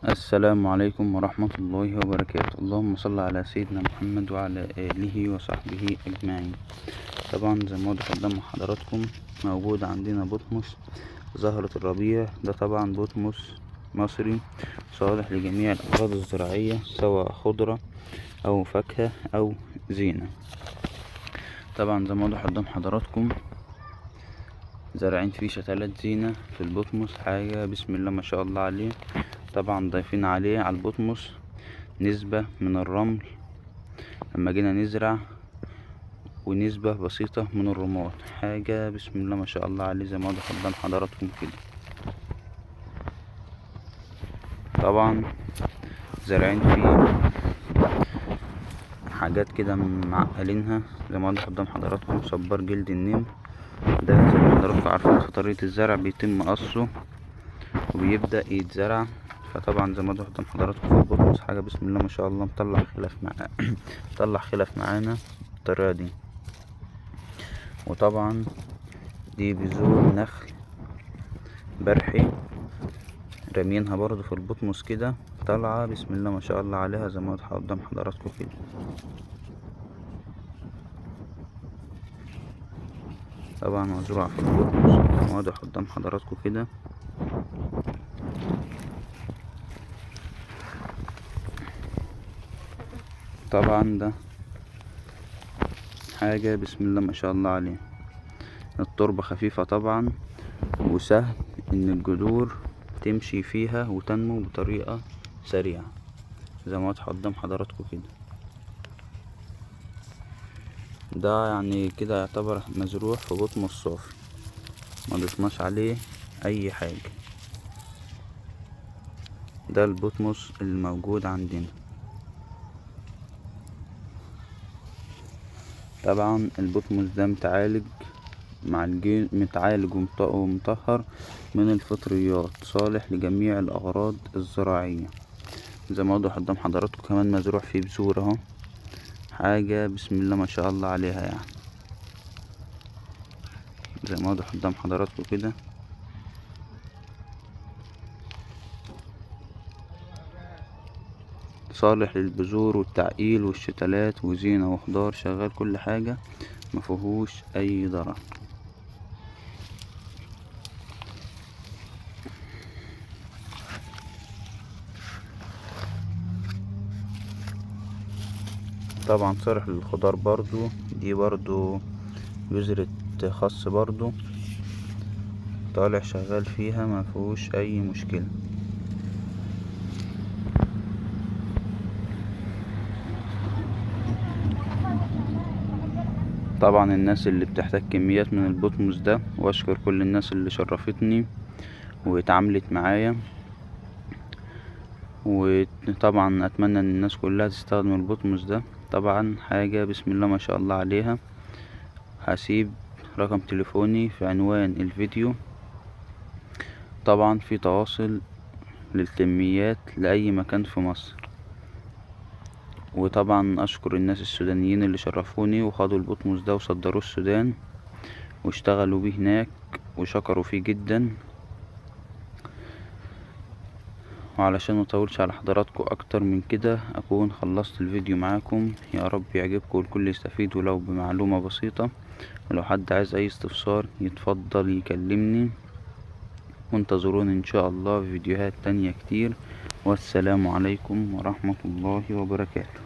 السلام عليكم ورحمة الله وبركاته. اللهم صل على سيدنا محمد وعلى آله وصحبه أجمعين. طبعا زي ما واضح قدام حضراتكم موجود عندنا بطمس زهرة الربيع. ده طبعا بطمس مصري صالح لجميع الأغراض الزراعية، سواء خضرة أو فاكهة أو زينة. طبعا زي ما واضح قدام حضراتكم زارعين فيه شتلات زينة في البطمس، حاجة بسم الله ما شاء الله عليه. طبعا ضايفين عليه على البطمس نسبة من الرمل لما جينا نزرع، ونسبة بسيطة من الرماد، حاجة بسم الله ما شاء الله عليه زي ما واضح قدام حضراتكم كده. طبعا زارعين فيه حاجات كده معقلينها زي ما واضح قدام حضراتكم، صبار جلد النمر ده زي ما حضراتكم عارفين في طريقة الزرع بيتم قصه وبيبدأ يتزرع. فطبعا زي ما واضح قدام حضراتكم في البطمس حاجة بسم الله ما شاء الله مطلع خلاف معانا بالطريقة دي. وطبعا دي بذور نخل برحي رامينها برضو في البطمس كده، طالعة بسم الله ما شاء الله عليها زي ما واضح قدام حضراتكم كده. طبعا مزروعة في البطمس زي ما واضح قدام حضراتكم كده. طبعا ده حاجة بسم الله ما شاء الله عليه. التربة خفيفة طبعا، وسهل ان الجذور تمشي فيها وتنمو بطريقة سريعة زي ما واضح قدام حضراتكم كده. ده كده يعتبر مزروع في بطمس صافي، ما ضفناش عليه اي حاجة. ده البطمس الموجود عندنا. طبعا البطمس ده متعالج مع الجين، متعالج ومطهر من الفطريات، صالح لجميع الاغراض الزراعية زي ما واضح قدام حضراتكم. كمان مزروع فيه بذور اهو، حاجة بسم الله ما شاء الله عليها زي ما واضح قدام حضراتكم كده. صالح للبذور والتعقيل والشتلات وزينة وخضار، شغال كل حاجة مفيهوش اي ضرر. طبعا صالح للخضار برضو، دي برضو بذرة خس برضو طالع شغال فيها مفيهوش اي مشكلة. طبعا الناس اللي بتحتاج كميات من البطمس ده، واشكر كل الناس اللي شرفتني واتعاملت معايا، وطبعا اتمنى ان الناس كلها تستخدم البطمس ده. طبعا حاجة بسم الله ما شاء الله عليها. هسيب رقم تليفوني في عنوان الفيديو. طبعا في تواصل للكميات لأي مكان في مصر. وطبعا اشكر الناس السودانيين اللي شرفوني وخدوا البطمس ده وصدروه السودان واشتغلوا بيه هناك وشكروا فيه جدا. وعلشان ما اطولش على حضراتكم اكتر من كده اكون خلصت الفيديو معاكم. يا رب يعجبكم والكل يستفيد ولو بمعلومة بسيطة. ولو حد عايز اي استفسار يتفضل يكلمني، وانتظروني ان شاء الله في فيديوهات تانية كتير. والسلام عليكم ورحمة الله وبركاته.